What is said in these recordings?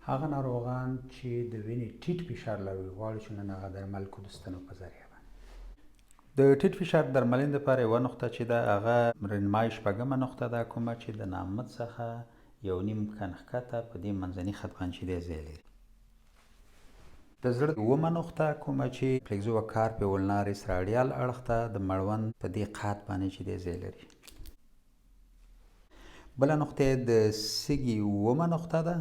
هغه ناروغان چې د وینې ټیټ فشار لري، غواړو چې نن هغه درمل کړو د ستنو په ذریعه باندې. د ټیټ فشار درملنې لپاره یوه نقطه چې ده، هغه رنمای شپږمه نقطه ده، کومه چې د نامد څخه یو نیم کن ښکته په دې منځني خط باندې چې دی ځای لري. د زړه اوومه نقطه کومه چې فلیکزوه کارپې اولناریس راډیال اړخ ته د مړوند په دې قات باندې چې دی ځای لري. بله نقطه یې د سږي اوومه نقطه ده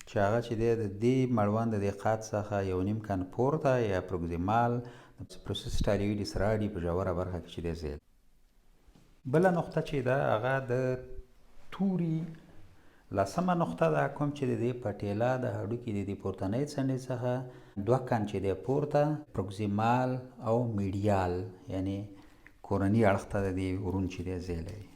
چې هغه چې دی د دې مړوند د دې قات څخه یو نیم کن پورته یا پروکزیمال د پروسس ټالیویډیس راډي په ژوره برخه کې چې دی ځای. بله نقطه چې ده هغه د توري لسمه نقطه ده، کوم چې د دې پټیلا د هډوکي د دې پورتنۍ څنډې څخه دوه کن چې دی پورته پروکزیمال او میډیال یعنی کورني اړخ ته د دې ورون چې دی ځای لري.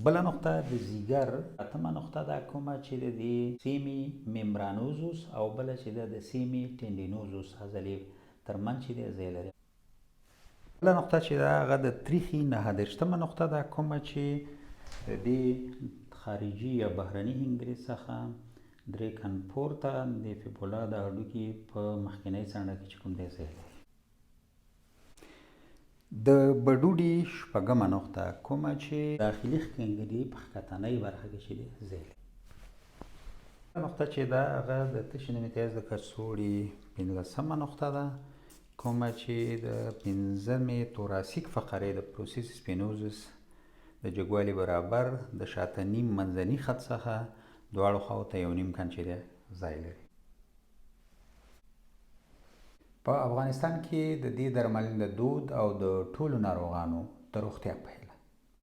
بله نقطه د ځیګر اتمه نقطه ده، کومه چې د دې سیمي ممبرانوزوس او بله چې ده د سیمي ټینډینوزوس عضلې تر منځ چې دی ځای لري. بله نقطه چې ده هغه د تریخي 39مه نقطه ده، کومه چې د دې خارجي یا بهرني هنګري څخه درې کن پورته د فیبولا د هډوکي په مخکنۍ څنډه کې چې کوم دی ځای لري. د بډوډي شپږمه نقطه، کومه چې داخلي ښکنګلي په ښکتنۍ برخه کې چې دی ځای لري. نقطه چې ده هغه د تشې د امتیاز د کڅوړې 15مه نقطه ده، کومه چې د پنځمې توراسیک فقرې د پروسیس سپینوزس د جګوالي برابر د شاتني منځني خط څخه دواړو خواو ته یو نیم کن چې دی ځای لري. په افغانستان کې د دې درملنې د دود او د ټولو ناروغانو د روغتیا په هیله.